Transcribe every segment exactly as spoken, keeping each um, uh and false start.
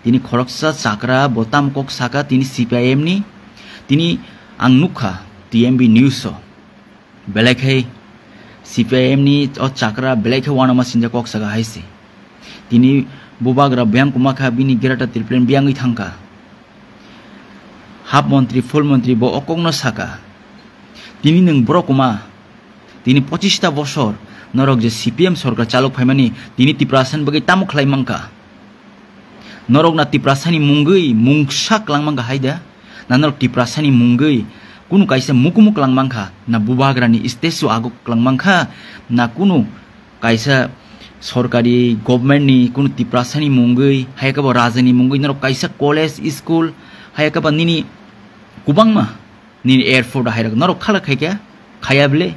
Tini khoroksa chakra bo tam kok saka tini C P I M ni. Tini ang nukha T M B news o. Belai khai C P I M ni o chakra belai khai wanama sinjak kok saka hai se. Tini bubagra biyang kuma kha bini Greater Tipraland biyangwi thangkha. Half montri, full montri bo o kokno saka. Tini nwng borok kuma, tini pochista bosor norok je C P M sorkar chalok phaimani tini Tiprasani bagwi tamo khlai mankha? Norok na Tiprasani mungwi mungsa klang mankha hai da? Na norok Tiprasani mungwi kunu kaisa mukumu klang mankha? Na bubagrani statue ago klang mankha? Na kunu kaisa sorkari government ni kunu Tiprasani mungwi, hai khe bo rajani mungwi norok kaisa college, school, hai khe bo nini kubangma nini airport hai rok norok khala khai khe khaya bele?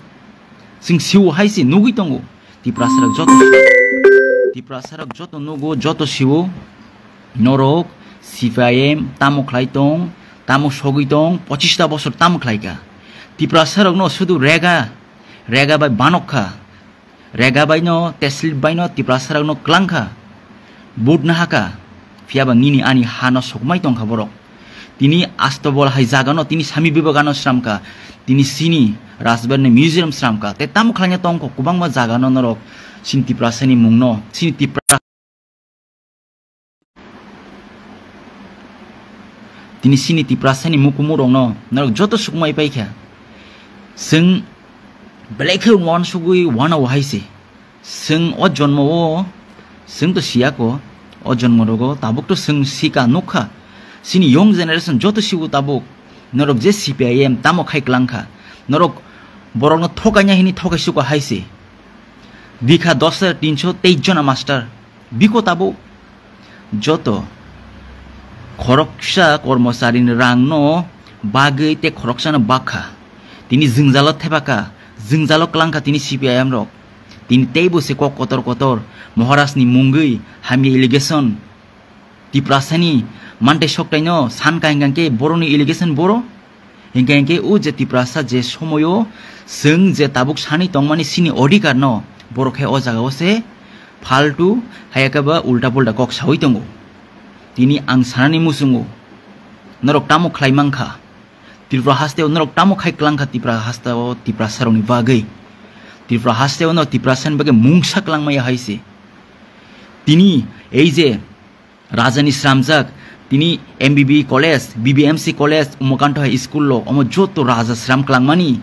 Chwng siwo hai se nugwi tongo. Tiprasarok joto, Tiprasarok joto nugo, joto siwo. Norok C P I M tamo khlai tong, tamo sogwi tong, pochista bosor tamo khlai kha? Tiprasarokno sudu rega, rega bai banok kha. Rega baino, teslit baino Tiprasarokno klangkha, vote nahakha, phiyaba nini ani hano sokmai tongkha borok. Tini astobol hai jagano tini Sami Bibegano sramkha, tini sini Rajbari ni museum sramkha, tei tamo khlaina tongkho kwbangma jagano norok sini Tiprasani mungno, sini Tipra Tini sini Tiprasani mukumu rokno norok joto sukmai paikha. Chwng belai khe uansugwi uanao hai se. Chwng o jonmo o, chwng to siyako, o jonmo rogo tabuk to chwng sika nukha. Sini young generation joto sibo tabuk norok je C P I M tamo khai klangkha. Norok borokno thokaina hini thokai suko hai se. Bikha dos hajar tinso teis jona master. Biko tabuk joto khoroksa kormocharini rangno bagwi tei khoroksano bakha. Tini jwngjalo thepakha, jwngjalo klangkha tini C P I M rok. Tini teibo se kok kotor kotor Maharajni mungwi hamya allegation. Tiprasani mantai soktaino sankha hingkha khe boroni allegation boro. Hingkha hingkhe o je Tiprasa je somoyo chwng je tabuk sani tongmani sini odhikar no borok khe o jaga o se phaltu haya khe ba ulta pulta kok sawi tongo. Tini ang sanani muchungo norok tamo khlai mankha? Tripura haste o norok tamo khai klangkha Tripura haste o Tiprasa rokni bagwi? Tripura haste o no Tiprasa ni bagwi mungsa klangmaya hai se. Tini ei je Rajani sramjak, tini M B B college, B B M C college, Umakanto High School lo, omo joto raja sram klangmani.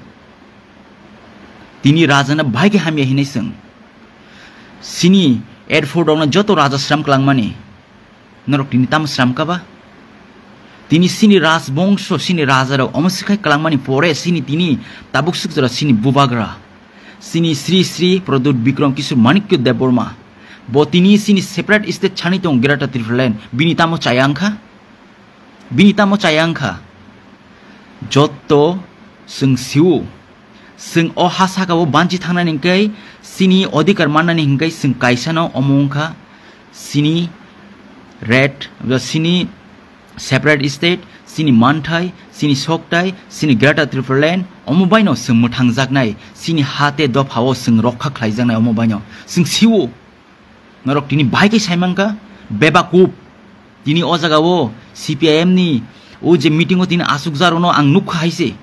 Tini rajana bahai khe hamya hinai chwng. Sini airport rokno joto raja sram klangmani. Norok tini tamo sram kha ba? Tini sini rajbongso, sini rajarok omo sikhai klangmani pore sini tini tabuk sukjora sini bubagra. Sini Sri Sri Pradyut Bikram Kishore Manikya Debbarma. Bo tini sini separate state chani tong Greater Tipraland. Bini tamo chaya wngkha? Bini tamo chaya wngkha? Jotto chwng sio. Chwng o ha saka o banchi thangnani hwnkhe sini odhikar mannani hwnkhe chwng kaisano omo wngkha sini red, sini separate state, sini manthai, sini soktai, sini Greater Tipraland, omo baino chwng mwthangjaknai, sini ha tei dophao chwng rokha khlaijaknai omo baino. Chwng sio, norok tini bahai khe sai mankha, bebakuf. Tini o jaga o C P I M ni o je meeting o tini asukjakrokno ang nukha hai se.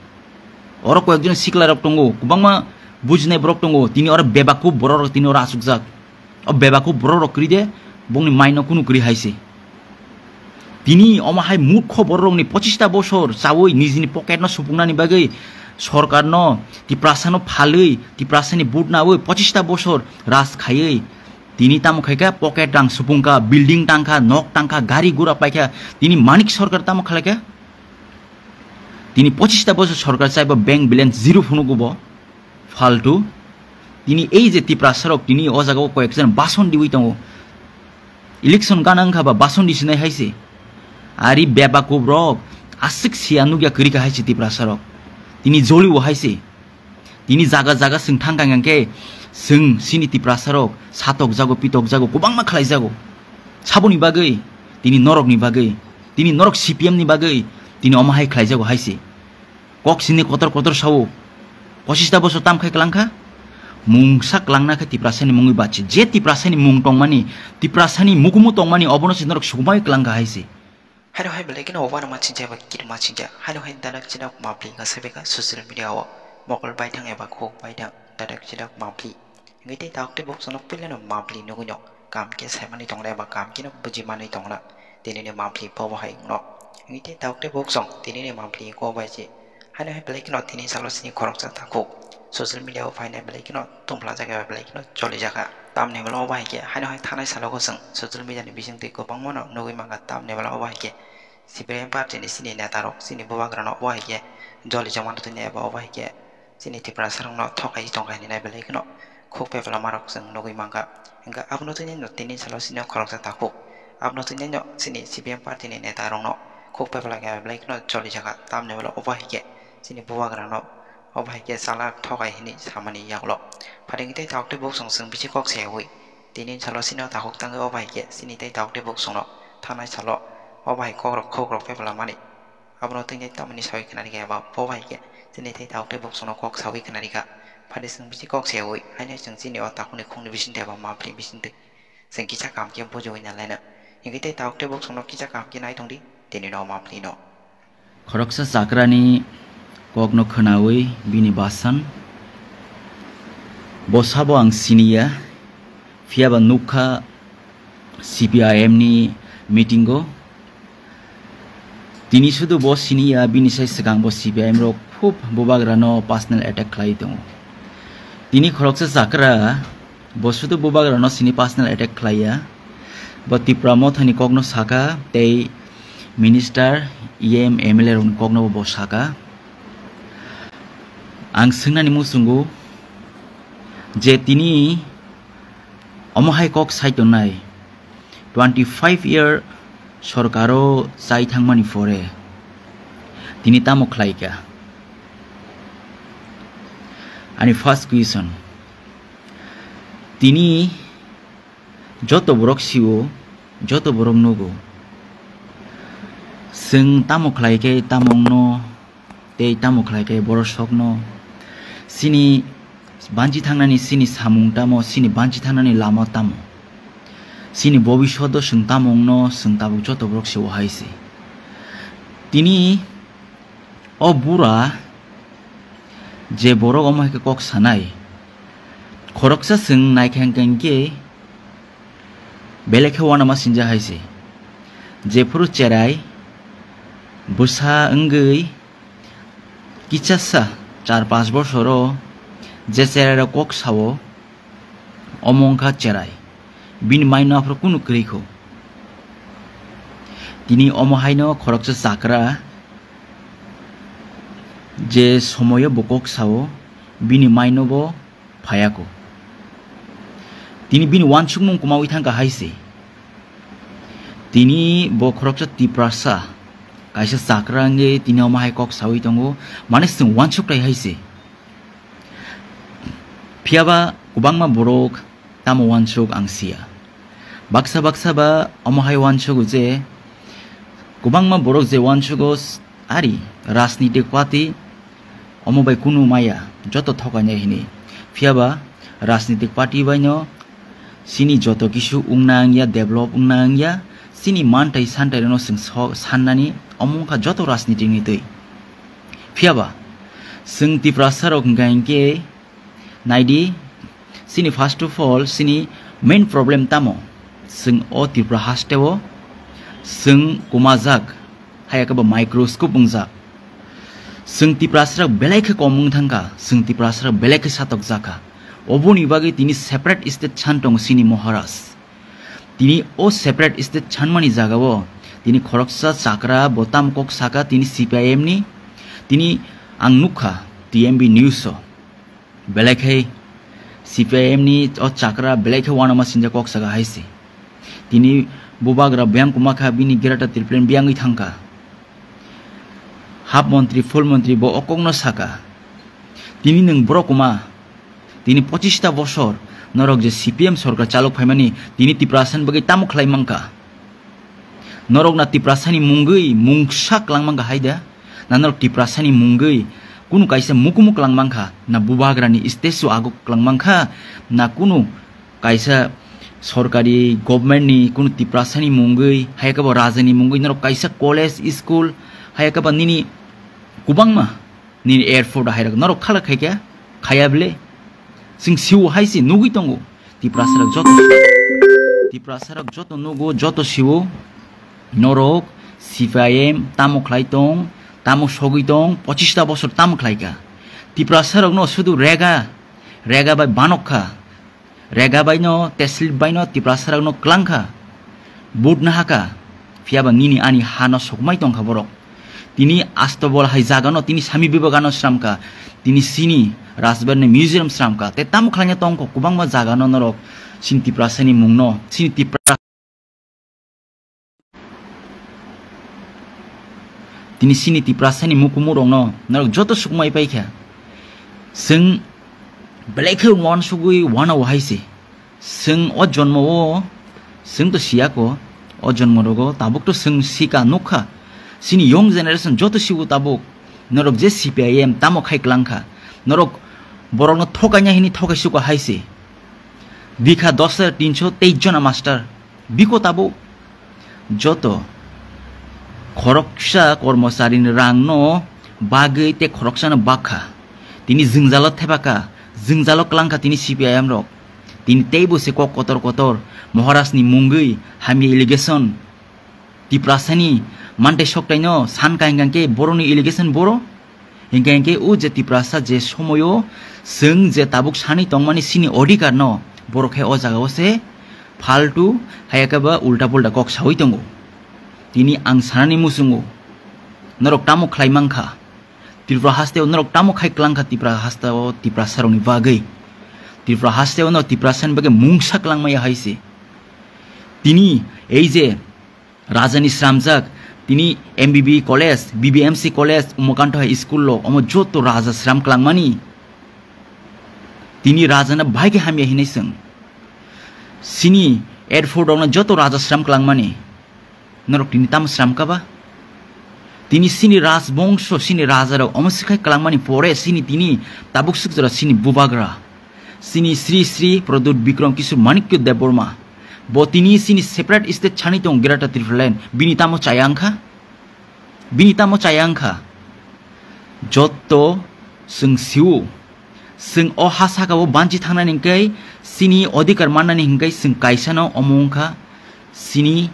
Oro koyekjon sikla rok tongo, kwbangma bujinai borok tongo, tini oro bebakuf borok rok tini oro asukjak. O bebakuf borok rok kwrwi de, bongni mind no kunu kwrwi hai se. Tini omo hai murkho borok rokni pochista bosor chawi nijini pocket no supungnani bagwi sorkar no, Tiprasa no phalwi, Tiprasa ni vote nawi pochista bosor raj khaiwi. Tini tamo khaikha, pocket rang supungkha, building tangkha, nok tangkha, gari gura paikha. Tini Manik Sarkar tamo khlaikha? Tini pochista bosor sarkar chaibo bank balance zero phunugo bo. Faltu. Tini ei je Tiprasa rok tini o jaga o koyekjon bason diwi tongo. Election gana wngkha ba bason di sinai hai se. Ari bebakuf rok aswk siya nukya kwrwi kha hai se Tiprasa rok. Tini joli o hai se. Tini jaga jaga chwng thang kha hingkhe chwng chini Tiprasa rok satok jago, pitok jago, kwbangma khlai jago. Saboni bagwi, tini norok ni bagwi, tini norok C P M ni bagwi, tini omo hai khlai jago hai se. Kok sini kotor kotor sao. Pochista bosor tam khai kwlang kha. Mungsa klangna khe Tiprasani mungwi bachi. Je Tiprasani mung tongmani, Tiprasani mukumu tongmani, obono se norok sugumai klang kha hai se. Haino hai belai kheno uanama sinjak eba kirima sinjak. Haino hai dadak chidak mapli kha sebeka social media o. Mokol baithang eba khuk baithang dadak chidak mapli. Hingke tei tabuk tei boksono puilano mapli nugwino. Kam khe saimani tongla eba kam kheno bujimanwi tongla. Tinini mapli bobo hai wngno. Hingke tei tabuk tei boksong tinini mapli kok bai se. Haino hai belai kheno tini salo sini khoroksa takhuk social media o phainai belai kheno tongphlajak eba belai kheno cholijakha. Tamni hwnba obo hai khe haino hai thanai salo o chwng social media ni bisingtwi kwbangmano nugwi mankha. Tamni hwnba obo hai khe C P I M party ni chini neta rok, chini bubagra no obo hai khe jolijakmano tini eba obo hai khe chini Tiprasa rok no thokai tongkha hinwi nai belai kheno khuk pepla marok chwng nugwi mankha. Hingkhe abono tini no tini salo sini o khoroksa takhuk. Abono tini no chini C P I M party ni neta rok no khuk pepla khe belai kheno cholijakha. Tamni hwnba obo hai khe chini bubagra no obo hai khe chala thokai hinwi samani yagulo. Phaidi tei tabuk tei boksong chwng bisi kok sayawi. Tini salo sini o takhuk tangwi obo hai khe chini tei tabuk tei boksong no thanai salo obo hai kok rok khuk rok pepla mani. Abono tini tamni sawi khwnarikha eba bo bai khe chini tei tabuk tei boksong no kok sawi khwnarikha. Phaidi chwng bisi kok sayawi haino chwng chini o takhukni khungni bisingtwi eba mapli bisingtwi chwng kisa kam khe bujogwi nalaina. Hingke tei tabuk tei boksong no kisa kam khe nai tongdi tini no mapli no. Khoroksa chakrani kokno khwnawi bini basan. Bo sabo ang siniya, phiyaba nukha C P I M ni meeting o. Tini sudu bo siniya, bini sai swkang bo C P I M rok khub bubagrano personal attack khlai tongo. Tini khoroksa chakra bo sudu bubagrano sini personal attack khlaiya. Bo Tipra Mothani kokno saka tei minister, E M, M L A rokni kokno bo saka. Ang swngnani muchungo je tini omo hai kok sai tongnai, twenty five year sorkaro chai thangmani pore tini tamo khlaika? Ani first question, tini joto borok sio, joto borok nugo, chwng tamo khlai khe tamo wngno, tei tamo khlai khe borok sokno. Chini banchi thangnani chini samung tamo, chini banchi thangnani lama tamo, chini bobishodo chwng tamo wngno, chwng tabuk joto borok se o hai se. Tini o bura je borok omo hai khe kok sanai, khoroksa chwng naikha hwnkhe belai khe uanama sinjak hai se. Jephuru cherai bwsa wngwi kichasa char panch bosoro je cherai rok kok sao, omo wngkha cherai, bini maino aphuru kunu kwrwi kho. Tini omo haino khoroksa chakra je somoyo bo kok sao, bini maino bo phayako. Tini bini uansukmung kwmawi thangkha hai se. Tini bo khoroksa Tiprasa kaisa chakra wngwi tini omo hai kok sawi tongo, mane chwng uansuk tai hai se. Phiyaba kwbangma borok tamo uansuk ang siya. Baksa baksa ba omo hai uansugo je kwbangma borok je uansugo s-, ari rajnitik party omo bai kunu maya joto thokainai hini. Phiyaba rajnitik party baino chini joto kisu wngna wngya, develop wngna wngya, chini mantai santai rokno chwng so-, sannani omo wngkha joto rajnitik ni twi. Phiyaba chwng Tiprasa rok hwnkha hinkhe naidi, chini first of all chini main problem tamo? Chwng o Tripura haste o chwng kumajak, haya khe bo microscope wngjak. Chwng Tiprasa rok belai khe kom wng thangkha, chwng Tiprasa rok belai khe satok jakha. Oboni bagwi tini separate state chan tongo chini Maharaj. Tini o separate state chanmani jagao tini khoroksa chakra bo tamo kok saka tini C P I M ni, tini ang nukha T M B news o belai khai C P I M ni o chakra belai khe uanama sinjak kok saka hai se. Tini bubagra biyang kwma kha, bini greater Tripura ni biyangwi thangkha. Half montri, full montri bo o kokno saka. Tini nwng borok kwma, tini pochista bosor norok je C P M sorkar chalok phaimani, tini Tiprasa ni bagwi tamo khlai mankha? Norok na Tiprasa ni mungwi mungsa klang mankha hai da? Na norok Tiprasa ni mungwi kunu kaisa mukumu kwlang mankha, na bubagrani statue ago kwlang mankha, na kunu kaisa sorkari government ni kunu Tiprasani mungwi, hayakhe bo rajani mungwi norok kaisa college, school, hayakhe bo nini kwbangma nini airport hairok norok khala khaikha, khaya bile? Chwng siwo hai se nugwi tongo. Tiprasarok joto, Tiprasarok joto nugo, joto siwo. Norok C P I M tamo khlai tong, tamo sogwi tong, pochista bosor tamo khlaikha. Tiprasarokno sudu rega, rega bai banok kha. Rega baino, Teslit baino Tiprasarokno kwlang kha. Vote nahakha. Phiyaba nini ani hano sokmai tongkha borok. Tini astobol hai jagano tini Swami Vivekanando sramkha. Tini sini Rajbari ni museum sramkha. Te tamo khlaina tongkho kwbangma jagano norok sini Tiprasani mungno, sini Tipra Tini sini Tiprasani mukumu rokno norok joto sukmai paikha. Chwng belai khe uansugwi uanao hai se. Chwng o jonmo o, chwng to siyako, o jonmo rogo tabuk to chwng sika nukha. Sini young generation joto sibo tabuk. Norok je C P I M tamo khai kwlangkha. Norok borokno thokaina hini thokai suko hai se. Bikha dos hajar tinso teis jona master. Biko tabuk joto khoroksa kormocharini rangno bagwi tei khoroksano bakha. Tini jwngjalo thepakha, jwngjalo kwlangkha tini C P I M rok. Tini teibo se kok kotor kotor Maharajni mungwi hamya allegation. Tiprasani mantai soktaino sankha hingkha khe boroni allegation boro. Hingkha hingkhe o je Tiprasa je somoyo chwng je tabuk sani tongmani sini odhikar no borok khe o jaga o se faltu hayakhe ba ulta pulta kok sawi tongo. Tini ang sanani muchungo norok tamo khlai mankha? Tripura hasteo norok tamo khai kwlangkha Tripura hasteo Tiprasa rokni bagwi? Tripura hasteo no Tiprasani bagwi mungsa kwlangmaya hai se. Tini ei je Rajani sramjak, tini M B B college, B B M C college, Umakanto High School lo, omo joto raja sram kwlangmani. Tini rajana bahai khe hamya hinwi chwng. Sini airport rokno joto raja sram kwlangmani. Norok tini tamo sram kha ba? Tini sini rajbongso, sini rajarok omo sikhai kwlangmani pore sini tini tabuk swk jora sini bubagra. Sini Sri Sri Pradyut Bikram Kishore Manikya Debbarma. Bo tini sini separate state chani tong Greater Tipraland. Bini tamo chaya wngkha? Bini tamo chaya wngkha? Jotto chwng sio. Chwng o ha saka o banchi thangnani hwnkhe sini odhikar mannani hwnkhe chwng kaisano omo wngkha sini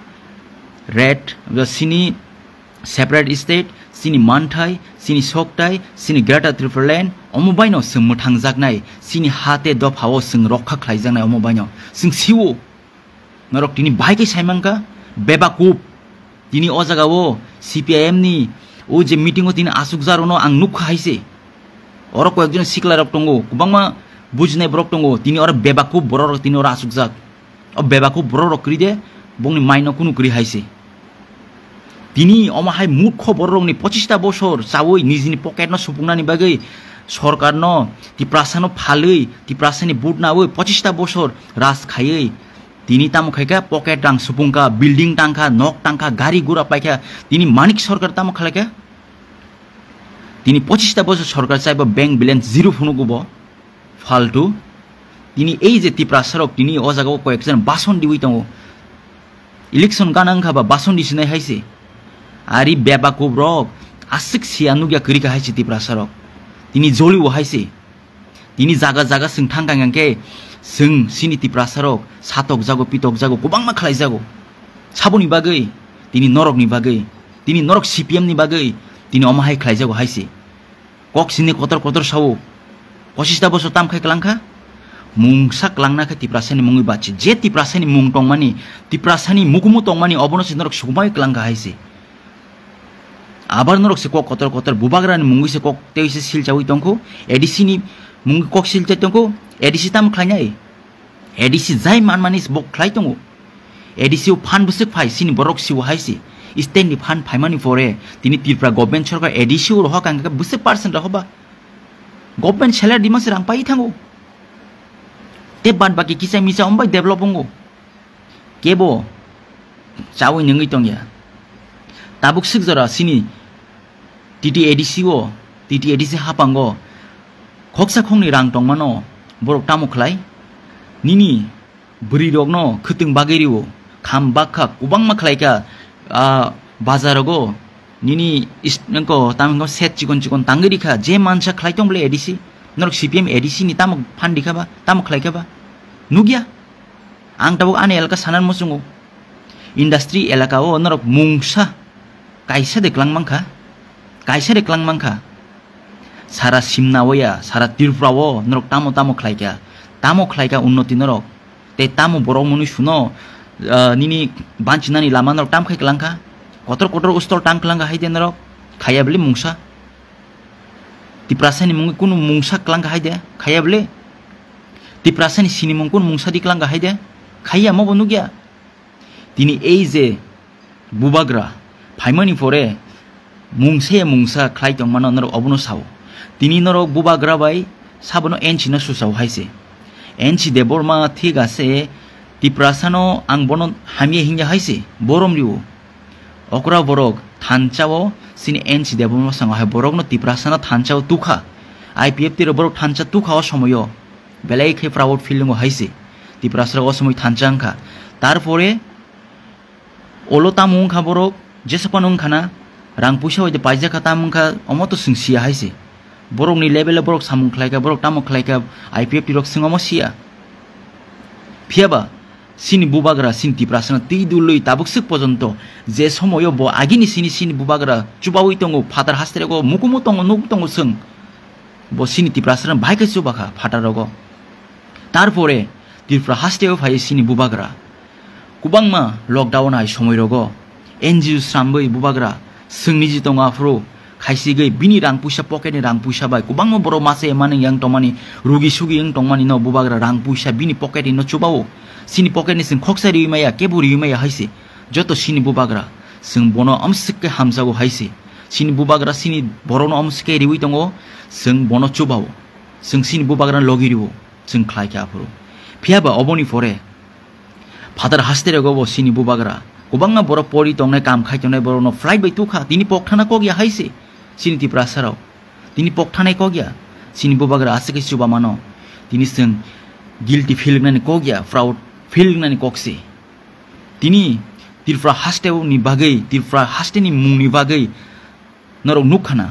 red, sini separate state, sini manthai, sini soktai, sini Greater Tipraland, omo baino chwng mwthangjaknai, sini ha tei dopha o chwng rokha khlaijaknai omo baino. Chwng sio, norok tini bahai khe sai mankha, bebakuf. Tini o jaga o C P I M ni o je meeting o tini asukjak rokno ang nukha hai se. Oro koyekjon sikla rok tongo, kwbangma bujinai borok tongo, tini oro bebakuf borok rok tini oro asukjak. O bebakuf borok rok kwrwi de, bongni mind no kunu kwrwi hai se. Tini omo hai murkho borok rokni pochista bosor chawi nijini pocket no supungnani bagwi sorkar no Tiprasa no phalwi, Tiprasa ni vote nawi pochista bosor raj khaiwi. Tini tamo khaikha pocket rang supungkha, building tangkha, nok tangkha, gari gura paikha. Tini Manik Sarkar tamo khlaikha? Tini pochista bosor sorkar chaibo bank balance zero phunugo bo. Faltu. Tini ei je Tiprasa rok tini o jaga o koyekjon bason diwi tongo. Election gana wngkha ba bason di sinai hai se. Ari bebakuf rok aswk siya nukya kwrwi kha hai se Tiprasa rok. Tini joli o hai se. Tini jaga jaga chwng thang kang khe chwng sini Tiprasa rok satok jago, pitok jago, kwbangma khlai jago. Saboni bagwi, tini norokni bagwi, tini norok C P M ni bagwi, tini omo hai khlai jago hai se. Kok sini kotor kotor sao. Pochista bosor tam khai kwlang kha. Mungsa kwlangna khe Tiprasani mungwi bachi. Je Tiprasani mung tongmani, Tiprasani mukumu tongmani obono se norok sugumai kwlang kha hai se. Abar norok se kok kotor kotor bubagrani mungwi se kok tewi se silchawi tongkho. A D C ni mungwi kok silchai tongkho. A D C tam khlainai? A D C jai manmani se bok khlai tongo. A D C o phan bwswk phai sini borok siwo hai se. State ni phan phaimani pore tini Tripura government sorkar A D C o rohor kang khe bwswk percent rohor ba? Government salary dima se rang pai thango. Te bad baki kisa misa ombai develop ongo. Kebo chawi nungwi tongya. Tabuk sik jora sini T T A D C o T T A D C hapango khoksa khokni rang tongmano borok tamo khlai? Nini bwrwirokno khwtwng bagwi rwo, kham bakha, kwbangma khlaikha, ah, bazarogo nini is-, nokho tamo set chikon chikon tangwi rikha, je mansa khlai tong bole A D C, norok C P M A D C ni tamo phan rikha ba, tamo khlaikha ba? Nukya? Ang tabuk ani elaka sanan muchungo. Industry elaka o norok mungsa kaisa de klang mankha, kaisa de klang mankha. Sara Simna o ya, sara Tripura o norok tamo tamo khlaikha, tamo khlaikha unnoti norok. Tei tamo borok mwnwi suno, ah, nini banchinani lama norok tam khai klangkha. Kotor kotor ustor tang klangkha hai de norok. Khaiya bwle mungsa. Tiprasani mungwi kunu mungsa klangkha hai de. Khaiya bwle. Tiprasani sinimung kunu mungsa di klangkha hai de. Khaiya mo bo nukya. Tini ei je bubagra phaimani pore mungsa ya mungsa khlai tongmano norok obono sao. Tini norok bubagra bai sabono N C no susao hai se. N C Debbarma thik ase, Tiprasano ang bono hamya hinya hai se, borom rio. Okra borok thansa o sini N C Debbarma sango hai borokno Tiprasano thansa o tukha. I P F T rok borok thansa tukha o somoyo. Belai khe proud feeling o hai se. Tiprasarok o somoi thansa wngkha. Tarpore Olo tamo wngkha borok, jesa phano wngkha na, rang puisa bai de paijak kha tamo wngkha, omo to chwng siya hai se. Borokni level o borok samung khlai kha, borok tamo khlai kha, I P F T rok chwng omo siya. Phiya ba, chini bubagra, chini Tiprasano twi dulwi tabuk swk pojonto, je somoyo bo agini chini, chini bubagra chubaui tongo, phatar haste rego mukumu tongo, nuk tongo chwng. Bo chini Tiprasarano bahai khe chuba kha phatar rogo. Tarpore Tripura haste o phai chini bubagra. Kwbangma lockdown hai somoi rogo N G O srambwi bubagra chwng niji tongo aphuru khaisigwi bini rang puisa pocket ni rang puisa bai kwbangma borok masa manwi yang tongmani, rugi sugi wng tongmani no bubagra rang puisa bini pocket ni no chubao. Chini pocket ni chwng khoksa riwi maya, kebo riwi maya hai se. Joto chini bubagra chwng bono amswk khe hamjago hai se. Chini bubagra chini borokno amswk khe riwi tongo, chwng bono chubao. Chwng chini bubagrano logi rwo, chwng khlai khe aphuru. Phiya ba oboni pore phatar haste rego bo chini bubagra kwbangma borok pori tongnai, kam khai tongnai borokno flight bai tukha, tini pokthana kok ya hai se chini Tiprasarok. Tini pokthanai kok ya, chini bubagra aswk khe chuba mano. Tini chwng guilty feel wngnani kok ya, proud feel wngnani kok se. Tini Tripura haste ni bagwi, Tripura haste ni mung ni bagwi norok nukha na.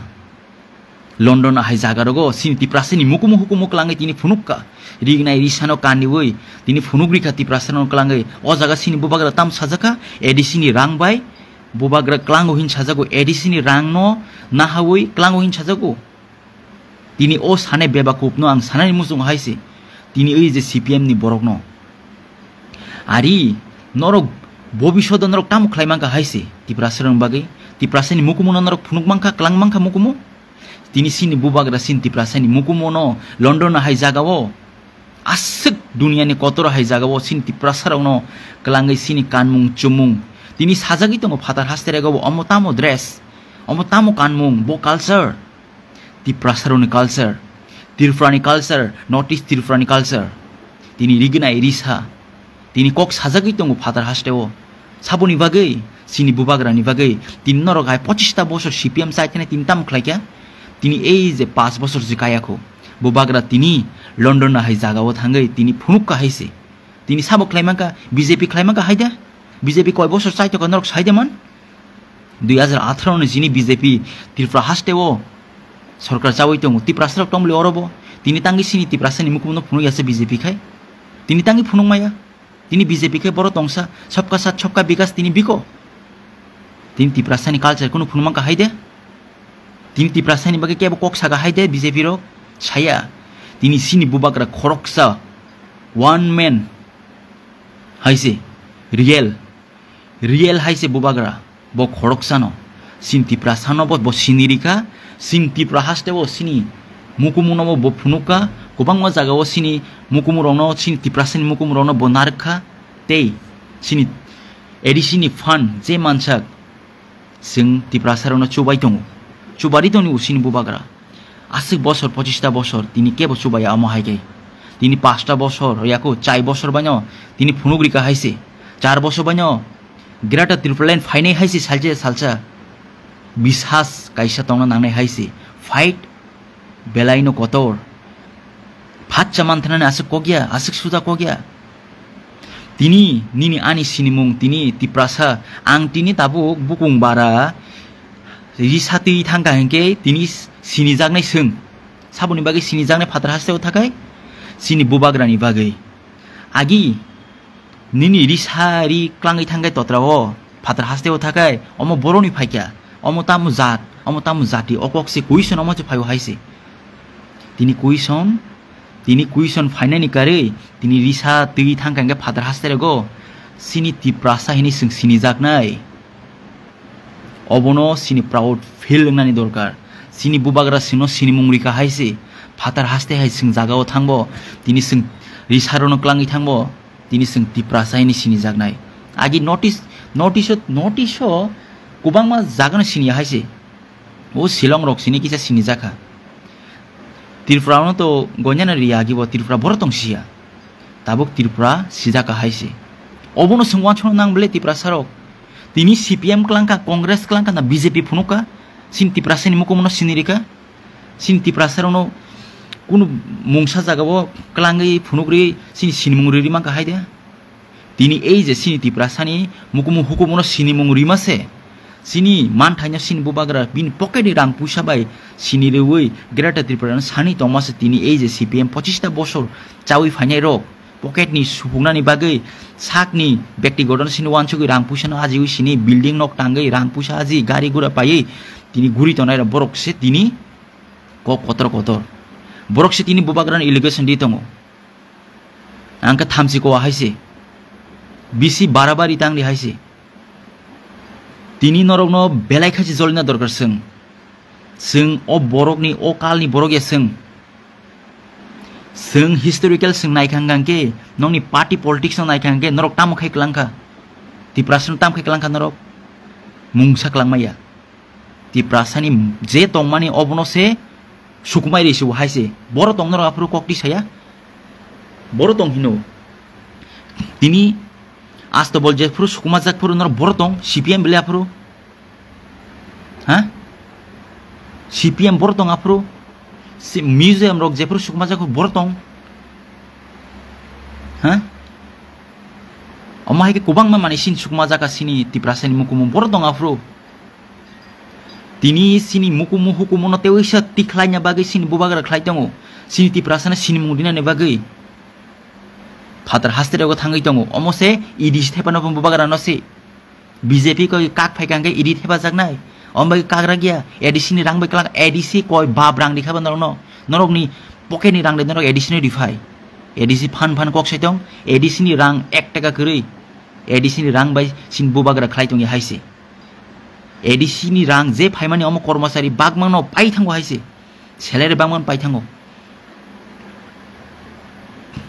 London hai jaga rogo chini Tiprasani mukumu hukumu klangwi tini phunukka. Rignai risano kaniwi tini phunuk rikha Tiprasano klangwi. O jaga chini bubagra tam sajaka A D C ni rang bai bubagra klango hin sajago, A D C ni rang no nahawi klango hin sajago. Tini o sanai bebakupno ang sanani muchungo hai se. Tini oi je C P M ni borokno. Ari, norok bobishodo norok tamo khlai mankha hai se. Tiprasarokni bagwi, Tiprasani mukumuno norok phunuk mankha, klang mankha mukumu. Tini chini bubagra chini Tiprasani mukumuno London hai jagao aswk duniani kotor hai jagao chini Tiprasarokno klangwi chini kanmung chumung. Tini sajagwi tongo phatar haste rego bo omo tamo dress, omo tamo kanmung, bo culture. Tiprasarokni culture, Tripurani culture, North East Tripurani culture. Tini rignai risa, tini kok sajagwi tongo phatar hasteo. Saboni bagwi, chini bubagrani bagwi, tini norok hai pochista bosor C P M chai thani tini tamo khlaikha? Tini ei je paanch bosor je kayakho, bubagra tini London hai jagao thangwi tini phunukka hai se. Tini sabo khlai mankha, B J P khlai mankha hai da? B J P koi bosor chai tongkha norok sai da man? Dui hajar atharo ni chini B J P Tripura haste o sorkar chawi tongo. Tiprasa rok tongmoli oro bo. Tini tangi sini Tiprasa ni mukumu no phunuk yasa B J P khai. Tini tangi phunuk maya. Tini B J P khai boro tongsa. Sabka sath, sabka bikas tini biko. Tini Tiprasa ni culture kunu phunuk mankha hai de. Tini Tiprasa ni bagwi kebo kok saka hai de B J P rok. Saya. Tini sini bubagra khoroksa. One man. Hai se. Real. Real hai se bubagra, bo khoroksano. Chini Tiprasano bo, bo sini rikha, chini Tripura hasteo chini mukumuno bo, bo phunukha, kwbangma jagao chini mukumurokno, chini Tiprasani mukumurokno bo narwkha, tei chini A D C ni fund je mansak, chwng Tiprasarokno chubai tongo. Chubari tongni usini bubagra. Aswk bosor, pochista bosor, tini kebo chubaya omo hai khe. Tini pasta bosor, yako chai bosor baino, tini phunuk rika hai se. Char bosor baino, Greater Tipraland phainai hai se salsa, salsa. Bisas kaisa tongna nangnai hai se. Fight Belaino kotor. Phatsa manthanani aswk kokya, aswk suda kokya. Tini, nini ani sinimung, tini Tiprasa, ang tini tabuk bukung bara risa twi thangkha hinkhe tini sinijaknai swng. Saboni bagwi sinijaknai phatar hasteo thakai? Chini bubagrani bagwi. Agi, nini risa ri klangwi thangkhe totra o, phatar hasteo thakai, omo boroni phaikya, omo tamo jat, omo tamo jati, o kok se question omo se phaio hai se. Tini question, tini question phainani karwi, tini risa twi thangkha hinkhe phatar haste rego, chini Tiprasa hini swng sinijaknai. Obono chini proud feel wngnani dorkar. Chini bubagra chwngno sinimung rika hai se, phatar haste hai chwng jagao thangbo, tini chwng risarokno klangwi thangbo, tini chwng Tiprasa hini sinijaknai. Agi notice, notice o, notice o kwbangma jagano siniya hai se. O Shillong rok sini kisa sinijakha. Tripura no to gonyana riya agi bo Tripura boro tong siya. Tabuk Tripura sijaka hai se. Obono chwng uansukna nang bele Tiprasa rok. Tini C P M klangkha, Congress klangkha na B J P phunukha? Chini Tiprasa ni mukumu no sini rika? Chini Tiprasa rok no kunu mungsa jaga o klangwi phunukri chini sinimung riri mankha hai de? Tini ei je chini Tiprasani mukumu hukumuno sinimung rima se, chini manthaino chini bubagra bini pocket ni rang puisa bai sini rwi Greater Tripura no sani tongma se tini ei je C P M pochista bosor chawi phainai rok pocket ni supuknani bagwi sakni bektigoto no sini uansugwi rang puisano ajiwi sini building nok tangwi rang puisa aji gari gura paiwi tini guri tongnai rok borok se tini kok kotor kotor borok se tini bubagrano allegation di tongo. Ang khe thamchi kowa hai se. Bisi barabari tangdi hai se. Tini norokno belai khachi jolina dorkar chwng. Chwng o borokni, o kalni borok ya chwng. Chwng historical chwng naikha hwnkha khe, nokni party politics no naikha hwnkha khe, norok tamo khai kwlangkha? Tiprasano tamo khai kwlangkha norok? Mungsa kwlangma ya. Tiprasani je tongmani obono se sukumai risi hai se. Boro tong norok aphuru kok tisaya. Boro tong hino. Tini astobol jephuru sukumajak phuru norok boro tong C P M bele aphuru. Ha? C P M boro tong aphuru. Si museum rok jephuru sukumajak phuru boro tong. Ha? Omo hai khe kwbangma manwi sini sukumajak a sini Tiprasani mukumu boro tong aphuru. Tini sini mukumu hukumuno teisa tikhlaina bagwi sini bubagra khlai tongo. Sini Tiprasano sinimung rinani bagwi. Phatar haste rego thangwi tongo. Omo se E D C thepano bubagra no se. B J P koi kak phai kangkhe E D C thepajaknai. Omo bagwi kak ragya. A D C ni rang bai kwlak A D C koi bab rang rikha ba norokno. Norokni pocket ni rang de norok A D C no riphai. A D C phan phan kok sai tong. A D C ni rang ek taka kwrwi. A D C ni rang bai sini bubagra khlai tongya hai se. A D C ni rang je phaimani omo kormosari bagmano pai thango hai se. Salary bagmano pai thango.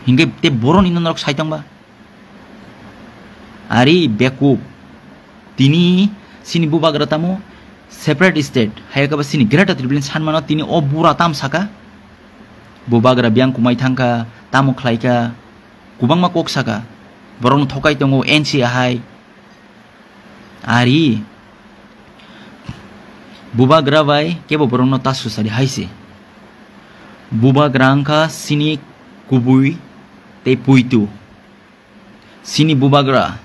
Hinkhe te boroni no norok sai tongba. Ari bekup. Tini sini bubagra tamo separate state. Hai khe ba sini Greater Tripura ni sanmano tini o bura tam saka. Bubagra biyang kumai thangkha, tamo khlaikha. Kwbangma kok saka. Borokno thokai tongo N C A hai. Ari bubagra bai kebo borokno ta susari hai se. Bubagra wngkha sini kubui tei puitu. Sini bubagra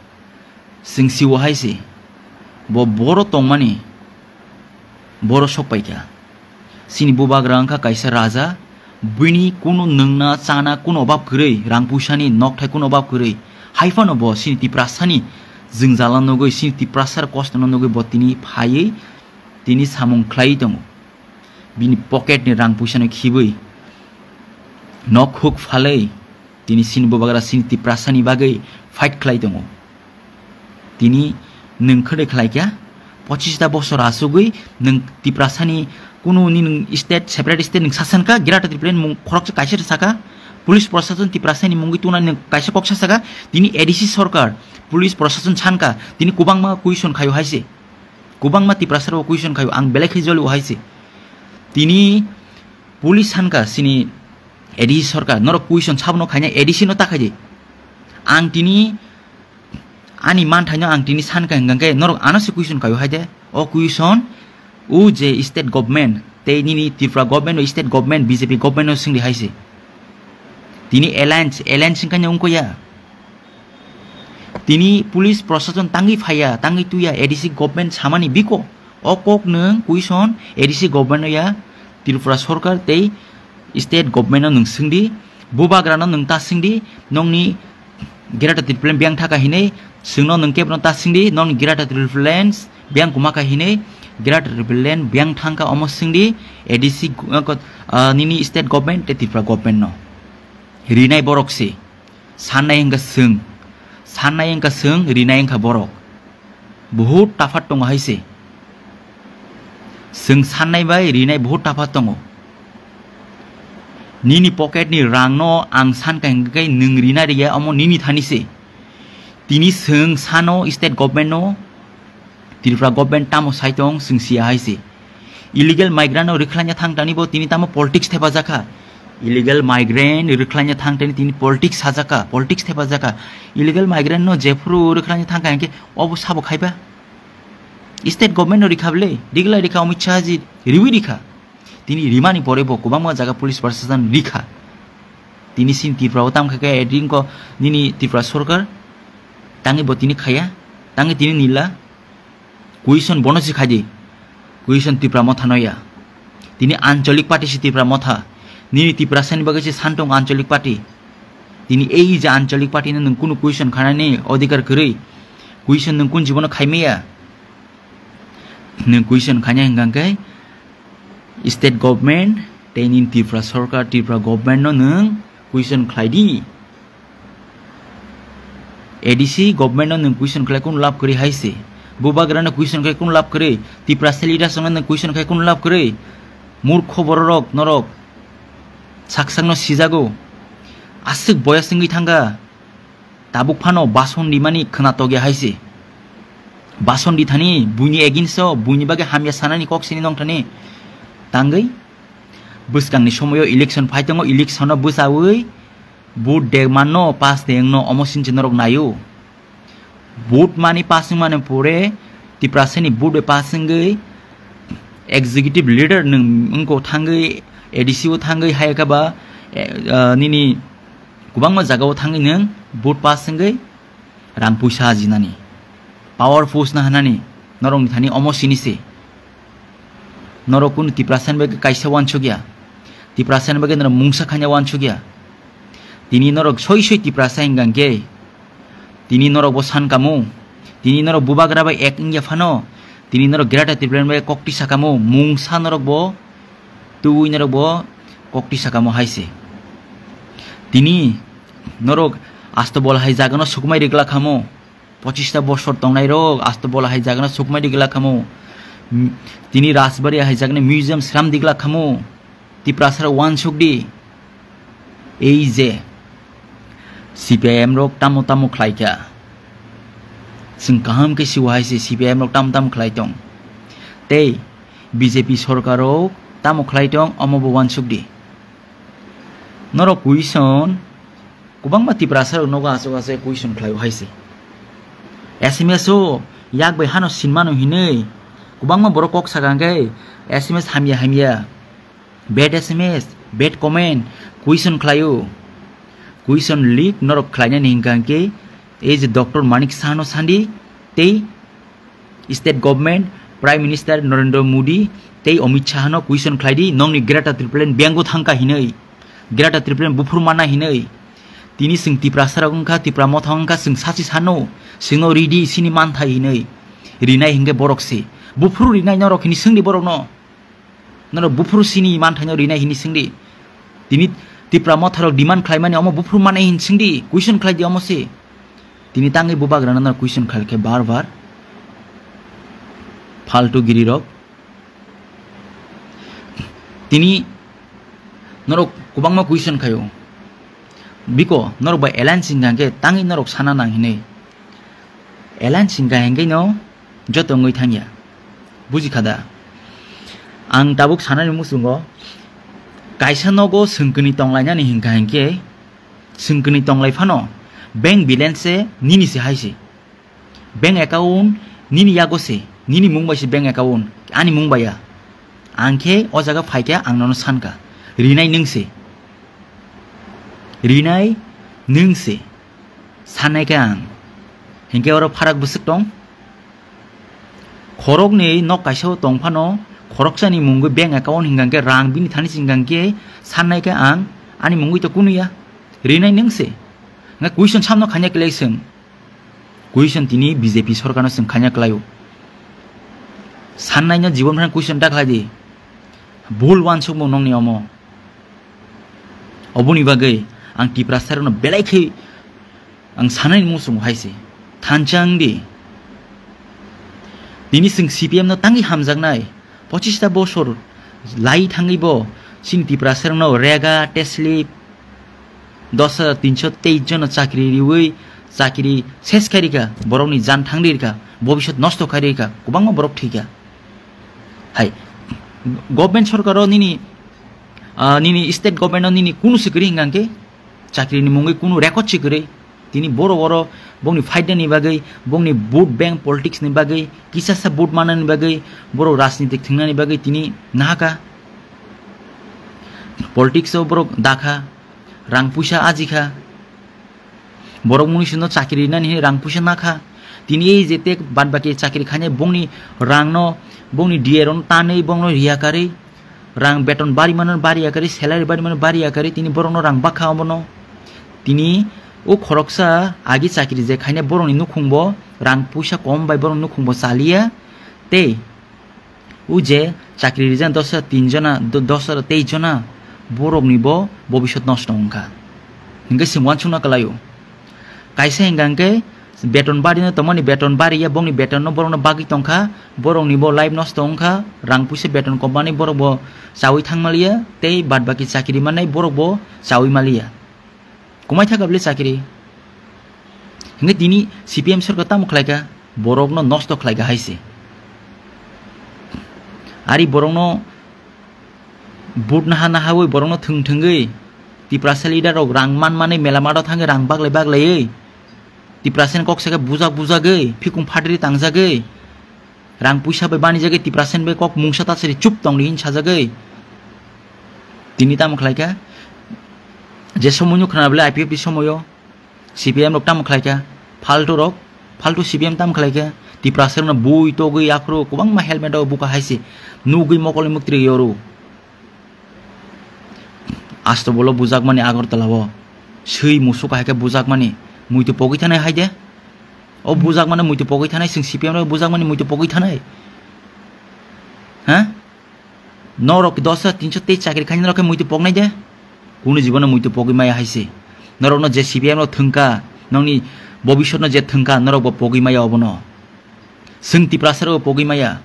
chwng siwo hai se. Bo boro tongmani boro sok paikha. Sini bubagra wngkha kaisa raja, bini kunu nwngna chana kunu obab kwrwi, rang puisani nokthai kunu obab kwrwi. Hai phano bo sini Tiprasani jwngjala nugwi, sini Tiprasar kostono nugwi bo tini phaiwi tini samung khlaiwi tongo. Bini pocketni rang puisano khibwi nok huk phalwi tini sini bubagra sini Tiprasani bagwi fight khlai tongo. Tini nwng khwdai khlai kha, pochista bosor asugwi nwng Tiprasani kunu ni nwng state, separate state nwng sasan kha, Greater Tripura ni mung khoroksa kaisa saka, police prosason Tiprasani mungwi tuna nwng kaisa kok sasaka, tini A D C sorkar, police prosason sankha, tini kwbangma question khaio hai se, kwbangma Tiprasa rok question khaio, ang belai khe jolio hai se. Tini police sankha sini A D C sorkar, norok question sabono khaina A D C no ta khaidi. Ang tini ani manthaino ang tini sankha hwnkhe norok ano se question khaio hai de. O question o je state government tei nini Tripura government o, state government, B J P government no swngdi hai se. Tini alliance, alliance wngkha wngkha ya. Tini police prosason tangwi phaiya, tangwi tuya, A D C government samani biko. O kok nwng question A D C government no ya, Tripura sorkar tei state government no nwng swngdi, bubagra no nwng ta swngdi, nongni Greater Tipraland biyang thaka hinwi swngno nwng kebno ta swngdi, nongni Greater Tipraland biyang kuma kha hinwi, Greater Tipraland biyang thangkha omo swngdi, A D C gu-, ah, nini state government tei Tripura government no. Rinai borok se. Sannai wngkha swng. Sannai wngkha swng, rinai wngkha borok. Buhut tafat tongo hai se. Swng sannai bai rinai buhut tafat tongo. Nini pocket ni rang no ang san kha hingkhe nwng rina riya omo nini thani se. Tini swng sano state government no, Tripura government tamo sai tong swng siya hai se. Illegal migrant no rwkhlaina thang tani bo tini tamo politics thepajakha. Illegal migrant rwkhlaina thang tani tini politics sajakha, politics thepajakha. Illegal migrant no jephuru rwkhlaina thang kha hingkhe obo sabo khaiba. State government no rikha bwle, rigla rikha Amit Shah ji, riwi rikha. Tini rimani pore bo kwbangma jaga police prosason rikha. Tini sin Tripura o tam kha khe adin ko nini Tripura sorkar. Tangi bo tini khaya, tangi tini nila. Question bono si khaidi. Question Tipra motha no ya. Tini ancholik party si Tipra motha. Nini Tiprasa ni bagwi se santong ancholik party. Tini ei je ancholik party no nwng kunu question khanani odhikar kwrwi. Question nwng kun jibono khaimaya. Nwng question khanya hingkha khe state government tei nini Tripura sorkar, Tripura government no nwng question khlai di. A D C government no nwng question khlai kun lab kwrwi hai se. Bubagra no question khlai kun lab kwrwi. Tiprasa leaders no nwng question khlai kun lab kwrwi. Murkho bororok norok. Sak sak no sijago. Aswk boyas wngwi thangkha. Tabuk phano bason rimani khwnatok ya hai se. Bason rithani buini against o, buini bagwi hamya sanani kok sini nongthani. Tangwi bwskangni somoio election phai tongo, election o bwchawi vote de manno, pass de wngno, omo sinchi norok naio. Vote mani pass wngmani pore Tiprasani vote bai pass wngwi executive leader nwng wngko thangwi A D C o thangwi hai khe ba, eh, ah, nini kwbangma jagao thangwi nwng vote pass wngwi rang puisa ajinani. Power force na hanani norokni thani omo sini se. Norok kunu Tiprasani bagwi kaisa wansuk ya. Tiprasani bagwi norok mungsa khanya wansuk ya. Tini norok soi soi Tiprasa hingkha hingkhe tini norok bo san kamo. Tini norok bubagra bai ek wngya phano. Tini norok Greater Tipraland bai kokti sakamo. Mungsa norok bo tubui norok bo kokti sakamo hai se. Tini norok asto bol hai jagano sukmai rigla khamo. Pochista bosor tongnai rok asto bola hai jagana sukmai di glak khamu. M-, tini Rajbari hai jagani museum sram di glak khamu. Tiprasa rok wansuk di. Ei je C P I M rok tamo tamo khlai kha. Chwng kaham khe siwa hai se C P I M rok tamo tamo khlai tong. Tei B J P sorkar rok tamo khlai tong omo bo wansuk di. Norok question Kwbangma Tiprasa rok nogo aswk aswk question khlaio hai se. S M S o yak bai hano sinmano hinwi kwbangma borok kok sakha hwnkhe S M S hamya hamya, bad S M S, bad comment, question khlaio. Question leak norok khlainani hwnkha hwnkhe ei je Doctor Manik Saha no sandi tei State Government, Prime Minister Narendra Modi tei Amit Shah no question khlai di, nokni Greater Tipraland biyang o thangkha hinwi, Greater Tipraland buphuru mana hinwi. Tini chwng Tiprasa rok wngkha, Tipra Motha wngkha, chwng sachi sano, chwngno ridi sini manthai hinwi. Rinai hinkhe borok se. Buphuru rinai norok hini swngdi borokno. Norok buphuru sini manthaino rinai hini swngdi. Tini Tipra Motharok demand khlaimani omo buphuru manai hini swngdi, question khlaidi omo se. Tini tangwi bubagrano norok question khlaikhe bar bar. Faltu girirok. Tini norok kwbangma question khaio. Biko norok bai alliance hingkha hwnkhe tangwi norok sana nang hinwi. Alliance hingkha hwnkhe no joto wngwi thangya. Buji kha da? Ang tabuk sanani muchungo kaisa nogo swngkwnwi tonglainani hingkha hwnkhe swngkwnwi tonglai phano bank balance se nini se hai se. Bank account nini yago se, nini mung bai se bank account, ani mung bai ya. Ang khe o jaga phaikha, ang nono sankha, rinai nwng se. Rinai nwng se. Sannaikha ang. Hinkhe oro pharak bwswk tong. Khoroknwi nok kaisa o tong phano, khoroksani mungwi bank account hinkha khe rang bini thani se hinkha khe sannaikha ang, ani mungwi to kunuya. Rinai nwng se. Nga question samno khanya kwlai swng. Question tini B J P sorkarno chwng khanya kwlaio. Sannaino jibon phano question ta khlai di. Bul wansukmung nongni omo. Oboni bagwi ang Tiprasarokno belai khe ang sanani muchungo hai se. Thansa wng di. Tini chwng C P M no tangwi hamjaknai. Pochista bosor lai thangwi bo chini Tiprasarokno rega, teslip, dos hajar tinso teis jono chakri riwi chakri ses khai rikha, borokni jan thangri rikha, bobisot nosto khai rikha, kwbangma borok thwikha. Hai, government sorkaro nini, ah, nini state government o nini kunu se kwrwi hingkha khe chakrini mungwi kunu record se kwrwi. Tini borok oro bongni phaidani bagwi, bongni vote bank politics ni bagwi, kisasa vote manani bagwi, borok rajnitik thwngnani bagwi tini nahaka. Politics o borok dakha, rang puisa ajikha. Borok munisino chakri rinani hinwi rang puisa nakha. Tini ei je tek bad baki chakri khainai bongni rangno, bongni D A rokno tanwi bongno riya karwi, rang beton bari mano bari ya karwi, salary bari mano bari ya karwi, tini borokno rang bakha omono. Tini o khoroksa agi chakri je khainai borokni nukhungbo rang puisa kom bai borokni nukhungbo chaliya tei o je chakri rijak dos hajar tin jona, do-, dos hajar teis jona, borokni bo bobisot nosto wngkha. Hinkhe chwng uansukna kwlaio. Kaisa hingkha hinkhe beton barino tongmani beton bariya, bongni betonno borokno bagwi tongkha, borokni bo life nosto wngkha, rang puisa beton komani borok bo chawi thangmaliya, tei bad baki chakri mannai borok bo chawi maliya. Kwmai thaka bwle chakri. Hinkhe tini C P M sorkar tamo khlaikha? Borokno nosto khlaikha hai se. Ari borokno vote naha nahawi borokno thwng thwngwi Tiprasa leader rok rang man manwi mela mato thangwi rang baglai baglaiwi Tiprasani kok sakhe bujak bujagwi phikung phatri tangjagwi rang puisa bai banijagwi Tiprasani bai kok mungsa ta siri chup tongdi hin sajagwi. Tini tamo khlaikha? Je somoino khna bwle I P F T somoio C P M rok tamo khlaikha? Phaltu rok, phaltu C P M tamo khlaikha? Tiprasa rokno bui togwi aphuru kwbangma helmet o buka hai se nugwi mokolni muktri yoro. Asto bolo bujakmani Agartala o swi musuk hai khe bujakmani muitu pogwi thanai hai de. O bujakmani muitu pogwi thanai, chwng C P M rok bujakmani muitu pogwi thanai. Ha? Norok dos hajar tinso tei chakri khainai norok khe muitu poknai de? Kunu jibono muitu pogwi maya hai se. Norokno je C P M rok thwngkha, nokni bobisotno je thwngkha, norok bo pogwi maya obono. Chwng Tiprasa rok pogwi maya.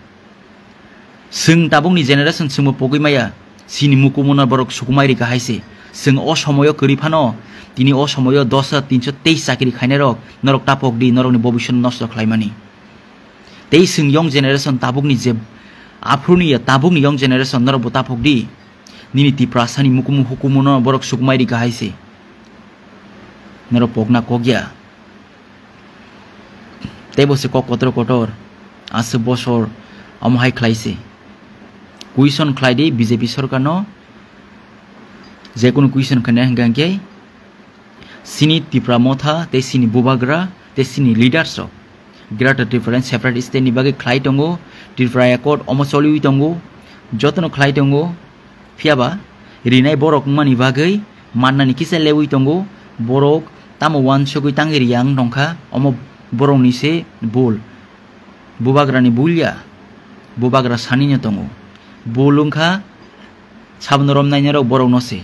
Chwng tabukni generation chwngbo pogwi maya. Chini mukumuno borok sukumai rikha hai se. Chwng o somoyo kwrwi phano, tini o somoyo dos hajar tinso tei chakri khainai rok, norok ta pok di, norokni bobisotno nosto khlaimani. Tei chwng young generation tabukni je aphuruni ya, tabukni young generation norok bo ta pok di. Nini Tiprasani mukumu hukumuno borok sukmai rikha hai se. Norok pokna kok ya. Tei bo se kok kotor kotor. Aswk bosor omo hai khlai se. Question khlai di B J P sorkarno. Je kunu question khaina hingka hingke chini Tipra Motha tei chini Bubagra tei chini leaders rok Greater Tipraland separate state ni bagwi khlai tongo. Tripura Accord omo choliwi tongo. Jotono khlai tongo. Phiyaba rinai borok wngmani bagwi mannani kisa lewi tongo. Borok tamo uansugwi tangwi riya wng tongkha, omo borokni se bul. Bubagrani bul ya. Bubagra sanino tongo. Bul wngkha sabono romnainarok borokno se.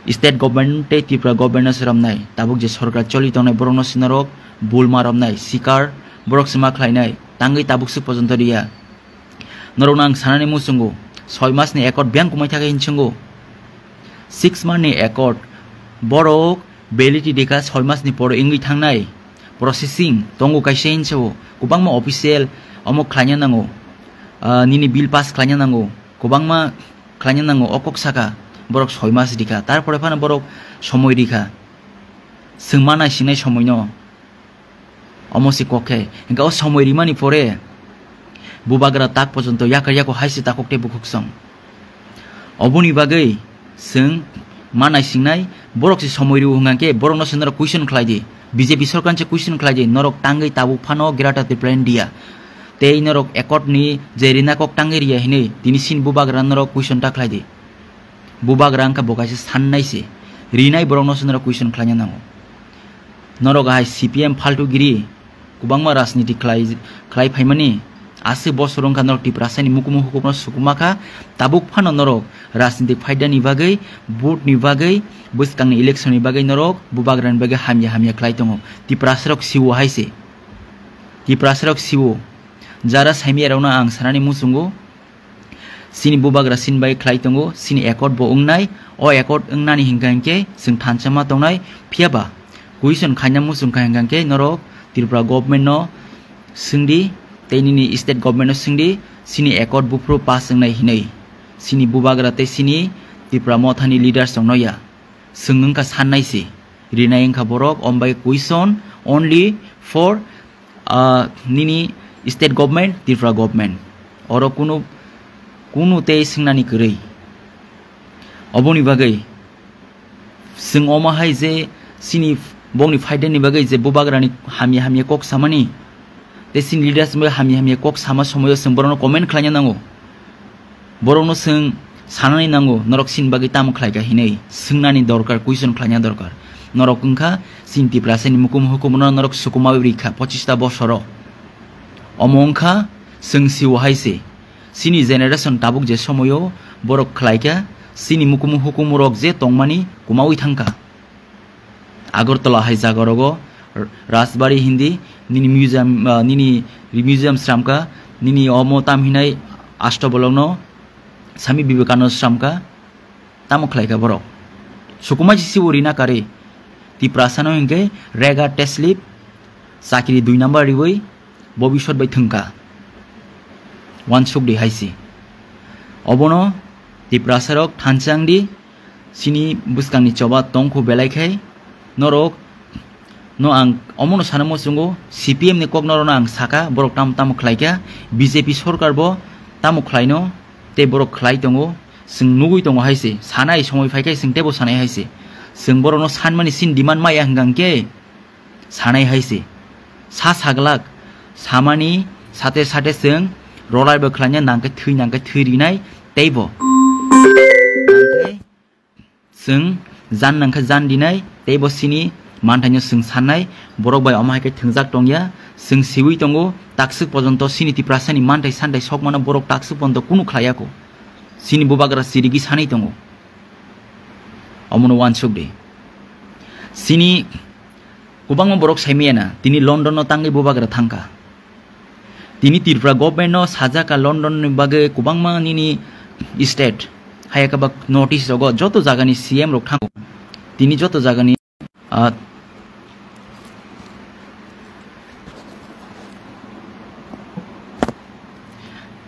State government tei Tripura government no se romnai. Tabuk je sorkar choli tongnai borokno se norok bul ma romnai. Sikar borok se ma khlainai. Tangwi tabuk se pojonto riya. Norokno ang sanani muchungo, soi mas ni accord biyang kumai thakhe hinchungo. Six month ni accord, borok validity dikha soi mas ni pore wngwi thangnai. Processing tongo kaisa hinchao, kwbangma official omo khlaina nango. Ah, nini bill pass khlaina nango, kwbangma khlaina nango, o kok saka borok soi mas rikha, tarpore phano borok somoi rikha. Chwng ma naisingnai somoino. Omo se kok khe. Hingke o somoi rimani pore Bubagra tak pojonto yakar yako hai se takok tei bukhuksong. Oboni bagwi chwng ma naisingnai, borok se somoi rw hwnkha khe borokno se norok question khlai di, B J P sorkar se question khlai di, norok tangwi tabuk phano Greater Tripura India tei norok accord ni je rina kok tangwi riya hinwi tini sin Bubagra norok question ta khlai di. Bubagra wngkha bo kaisa sannai se, rinai borokno se norok question khlaina nango. Norok hai C P M phaltu giri, kwbangma rajniti khlai, khlai phaimani, aswk bosor wngkha norok Tiprasani mukumu hukumu sukuma kha, tabuk phano norok rajniti phaidani bagwi, vote ni bagwi, bwskangni election ni bagwi norok Bubagrani bagwi hamya hamya khlai tongo. Tiprasarok siwo hai se. Tiprasarok siwo. Jara saimiyarokno ang sanani muchungo, Chini Bubagra chini bai khlai tongo, chini accord bo wngnai, o accord wngnani hinkha hinkhe chwng thansa ma tongnai, phiya ba question khaina muchung kha hinkha hinkhe norok Tripura government no swngdi tei nini state government no swngdi, chini accord buphuru pass wngnai hinwi. Chini Bubagra tei chini Tripura mothani leaders rokno ya. Chwng wngkha sannai se, rinai wngkha borok, ombai question only for, ah, nini state government, Tripura government. Oro kunu, kunu tei swngnani kwrwi. Oboni bagwi chwng omo hai je chini bongni phaidani bagwi je Bubagrani hamya hamya kok samani, tei chini leaders bai hamya hamya kok sama somoyo chwng borokno comment khlaina nango. Borokno chwng sanani nango, norok chini bagwi tamo khlaikha hinwi swngnani dorkar, question khlaina dorkar. Norok wngkha chini Tiprasani mukumu hukumu no norok sukumawi rikha pochista bosoro. Omo wngkha chwng siwo hai se. Chini generation tabuk je somoyo borok khlaikha, chini mukumu hukumu rok je tongmani kumawi thangkha. Agartala hai jaga rogo Rajbari hindi nini museum, ah, nini museum sramka, nini omo tam hinai Ashtabolokno Swami Vivekananda sramka, tamo khlaikha borok. Sukumai si sibo rina kari. Tiprasano hinkhe rega teslip chakri dui number riwi bobisot bai thwngkha. Wansukdi hai si. Obono Tiprasarok thansa wngdi, chini bwskangni choba tongkhu belai khai norok no ang omono sana muchungo, C P M ni kok norokno ang saka, borok tamo tamo khlaikha, B J P sorkar bo tamo khlaino, tei borok khlai tongo, chwng nugui tongo hai se, sanai somoi phai khe chwng teibo sanai hai se. Chwng borokno sanmani chini demand maya hwnkha hwnkhe sanai hai se. Sa saglak, samani sate sate chwng rolai bo khlaina nangkhe thwi nangkhe thwi rinai teibo. Nangkhe Chwng jan nangkhe jan dinai, teibo chini manthaino chwng sannai, borok bai omo hai khe thwngjak tongya, chwng siwi tongo, takswk pojonto chini Tiprasani manthai santhai sokmano borok takswk pojonto kunu khlaiya kho. Chini bubagra chirigwi sanwi tongo. Omono wansuk di. Chini kwbangma borok saimaya na, tini London no tangwi bubagra thangkha. Tini Tripura government no sajak ka London ni bagwi kwbangma nini state, hayakhe ba notice rogo joto jagani C M rok thango. Tini joto jagani, ah,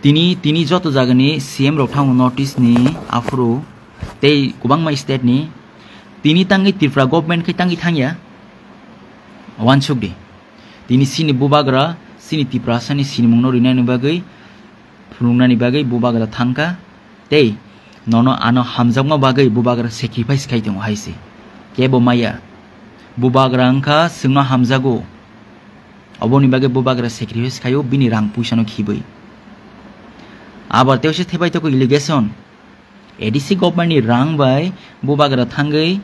tini, tini joto jagani C M rok thango notice ni aphuru tei kwbangma state ni. Tini tangwi Tripura government khe tangwi thangya. Wansuk di. Tini chini bubagra, chini Tiprasani sinimungno rinani bagwi, phunuknani bagwi bubagra thangkha, tei nono ano hamjakma bagwi bubagra sacrifice khai tongo hai se. Kebo maya. Bubagra wngkha chwngno hamjago. Oboni bagwi bubagra sacrifice khaio bini rang puisano khibwi. Abar tei se thebai toko allegation. A D C government ni rang bai bubagra thangwi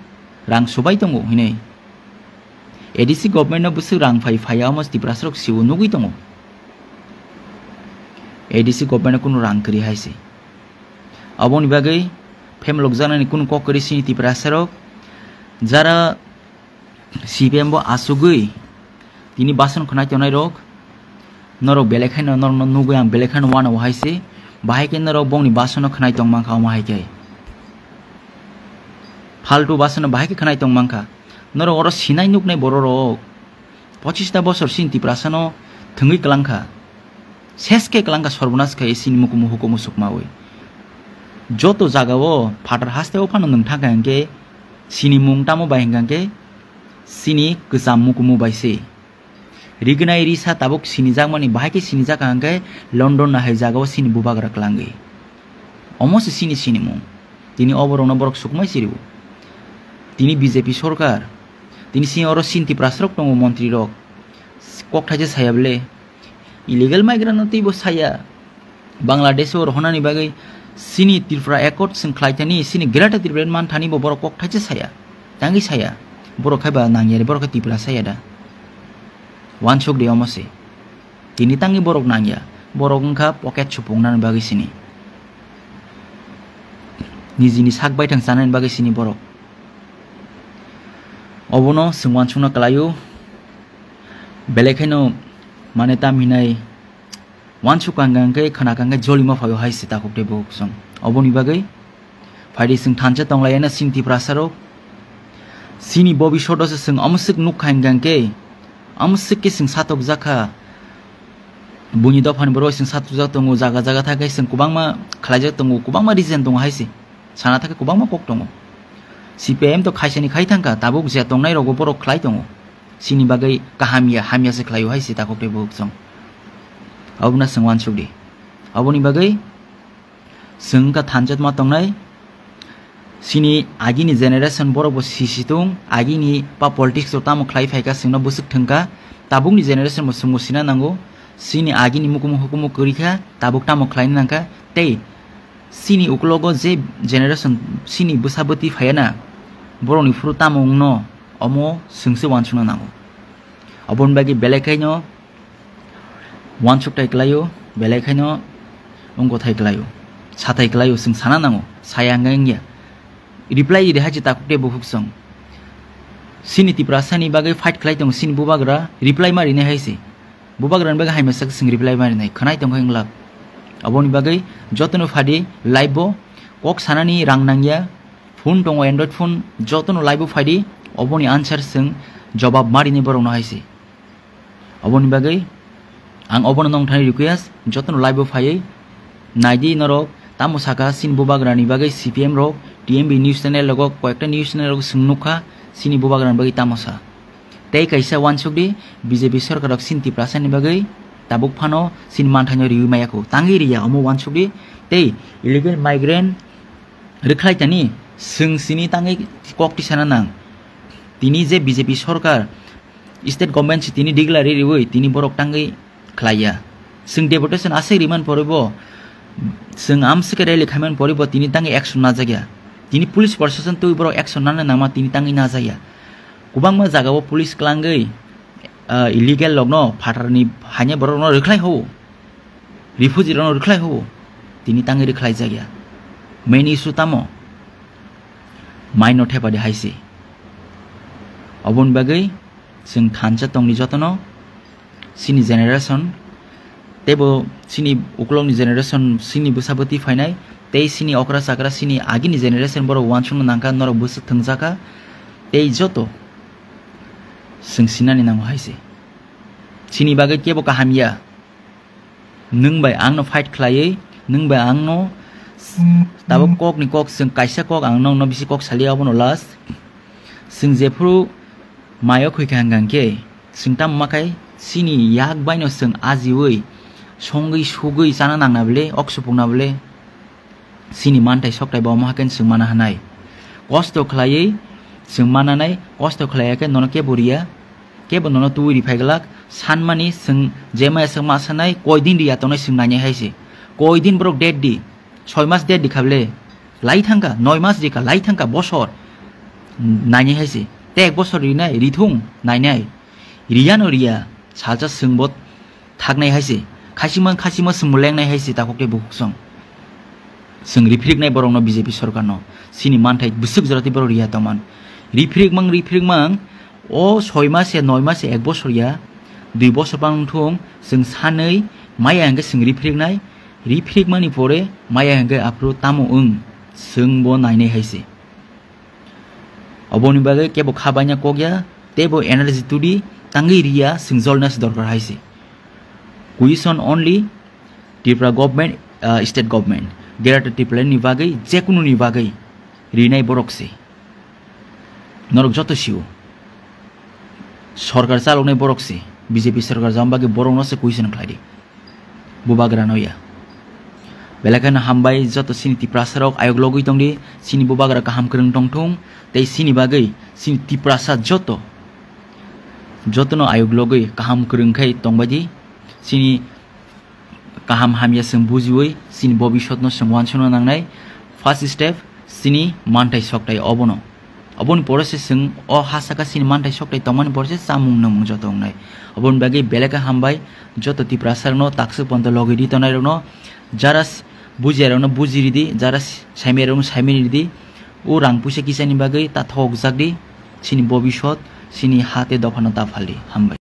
rang subai tongo hinwi. A D C government no bwswk rang phai phaiya omo Tiprasarok sibo nugwi tongo. A D C government no kunu rang kwrwi hai se. Aboni bagwi phaimlokjaknani kunu kok kwrwi sini Tiprasarok jara C P M bo asugwi tini bason khwnai tongnai rok, norok belai kheno norokno nugwi ang belai kheno uanao hai se, bahai khe norok bongni basono khwnai tong mankha omo hai khe. Phaltu basono bahai khe khwnai tong mankha. Norok oro sinai nuknai borok rok pochista bosor sini Tiprasano thwngwi kwlangkha. Ses khe kwlangkha sorbonas khai sini mukumu hukumu sukmawi. Joto jagao phatar hasteo phano nwng thangkha hinkhe sini mung tamo bai hinkha hinkhe sini kwcham mukumu bai se. Rignai risa tabuk sinijakmani bahai khe sinijak hwnkhe London no hai jagao sini bubagra klangwi. Omo se sini sinimung. Tini oborokno borok sukmai siriwo. Tini B J P sorkar. Tini sini oro sini Tiprasarok tongo montrirok. Kok thaisa saya bwle. Illegal migrant no teibo saya. Bangladesh o rohonani bagwi sini Tripura Accord chwng khlai thani, sini Greater Tripura manthani bo borok kok thaisa saya. Tangwi saya. Borok khai ba nangya re, borok khai Tripura saya da. Wansuk de omo se. Tini tangwi borok nangya. Borok wngkha pocket supungnani bagwi sini. Nijini sak baithang chanani bagwi sini borok. Obono chwng wansukna kwlaio. Belai khaino mane tam hinai wansuk kang kang khe khna kang khe jolima phaio hai se takhuk tei bukhuk chwng. Oboni bagwi phaidi chwng thansa tonglaiyana sini Tiprasarok. Sini bobishoto se chwng amswk nuk khain kang khe, amswk khe chwng satok jakha. Buini dophani borok chwng satok jak tongo, jaga jaga thakhe chwng kwbangma khlaijak tongo, kwbangma reason tongo hai se. Sana thakhe kwbangma kok tongo. C P I M to khaisani khai thangkha, tabuk je tongnai rogo borok khlai tongo. Sini bagwi kaham ya, hamya se khlaio hai se takhuk tei bukhuk chwng. Obono chwng wansuk di. Oboni bagwi chwng wngkha thansa ma tongnai. Sini agini generation borok bo sisi tung, agini pa politics to tamo khlai phaikha, chwngno bwswk thwngkha. Tabukni generation bo chwngbo sina nango. Sini agini mukumu hukumu kwrwi kha, tabuk tamo khlaina nangkha. Tei sini uklogo je generation sini bwsa bwtwi phaiya na, borokni phuru tamo wngno, omo chwngse wansukna nango. Oboni bagwi belai khaino wansuk thai kwlaio, belai khaino wngko thai kwlaio, sa thai kwlaio, chwng sana nango, saya wngya wngya. Reply ride hai se takhuk tei bukhuk chwng. Sini Tiprasani bagwi fight khlai tongo sini bubagra, reply ma rinai hai se. Bubagrani bagwi hai masa chwng reply ma rinai, khwnai tongkha wng lak. Aboni bagwi jotono phadi live bo kok sanani rang nangya, phone tongo, Android phone, jotono live bo phaidi, oboni answer chwng jobab ma rinai borokno hai se. Oboni bagwi ang obono nongthani request, jotono live bo phaiwi naidi norok, tamo saka sini bubagrani bagwi C P M rok, T M B news channel rogo, koyekta news channel rogo chwng nukha sini bubagrani bagwi tamo sa. Tei kaisa wansuk di, B J P sorkar rok sini Tiprasani bagwi tabuk phano sini manthaino riwi maya kho. Tangwi riya omo wansuk di, tei illegal migrant rwkhlai tani chwng sini tangwi kok tisana nang. Tini je B J P sorkar, state government si tini declare riwi tini borok tangwi khlaiya. Chwng deputation aswk riman poribo, chwng amswk rally khaiman poribo tini tangwi action najakya. Tini police proshashan twi borok action nana nangma tini tangwi najakya. Kwbangma jagao police klangwi, ah, illegal rokno phatarni haino borokno rwkhlai ho. Refugee rokno rwkhlai ho. Tini tangwi rwkhlai jakya. Main issue tamo? Maino thepadi hai se. Oboni bagwi chwng thansa tongni jotono sini generation, teibo sini ukulokni generation, sini bwsa bwtwi phainai, tei sini okra chakra, sini agini generation borok uansukna nangkha, norok bwswk thwngjakha, tei joto chwng sinani nango hai se. Sini bagwi kebo kaham ya. Nwng bai angno fight khlaiwi, nwng bai angno tabuk kokni kok, chwng kaisa kok ang nokno bisi kok saliya, obono last. Chwng jephuru mayo khuikha hwnkha hwnkhe, chwng tamo makhai chini yak baino chwng ajiwi, songwi sugwi chana nangna bwle, ok supukna bwle. Chini manthai sokthai bo omo hakhe chwng mana hwnai. Kosto khlaiwi chwng mana nai, kosto khlaiya khe nono kebo riya, kebo nono tubui riphai glak, sanmani chwng je maya chwng ma sanai, koidin riya tongnai chwng nainai hai se. Koidin borok date di, soi mas date di kha bwle, lai thangkha, noi mas di kha, lai thangkha, bosor. Nainai hai se. Tei ek bosor rinai, rithung, nainai. Riyano riya, salsa chwngbo thaknai hai se, khasima khasima chwngbo lengnai hai se takhuk tei bukhuk chwng. Chwng riphiriknai borokno B J P sorkarno, chini manthai bwswk jora tei borok riya tongman. Riphirikmang, riphirikmang, o soi mas ya, noi mas ya, ek bosor ya, dui bosor bang thung, chwng sanwi maya hwnkhe chwng riphiriknai, riphirikmani pore maya hwnkhe aphuru tamo wng, chwngbo nainai hai se. Oboni bagwi kebo kha baina kok ya, teibo energy tudi tangwi riya, chwng jolna se dorkar hai se. Question only Tripura government, ah, state government, Greater Tripura ni bagwi, jekunu ni bagwi rinai borok se. Norok joto sio. Sorkar chaloknai borok se. B J P sorkar jam bagwi borokno se question khlai di. Bubagra no ya. Belai kheno hambai joto chini Tiprasa rok ayok logwi tongdi, chini bubagra kaham kwrwng tongthung, tei chini bagwi chini Tiprasa joto, jotono ayok logwi kaham kwrwng khai tongbaidi, chini kaham hamya chwng bujiwi chini bobiswtno chwng uansukna nangnai. First step chini manthai sokthai obono. Oboni pore se chwng o ha saka chini manthai sokthai tongmani pore se chamung nwngmung joto wngnai. Oboni bagwi belai khe hambai joto Tiprasarokno takswk ponto logwi ri tongnai rokno, jara s-, bujiya rokno buji ridi, jara s-, saimaya rokno saimani ridi. O rang puisa kisani bagwi ta thokjak di, chini bobiswt, chini ha tei dophano ta phaldi. Hambai.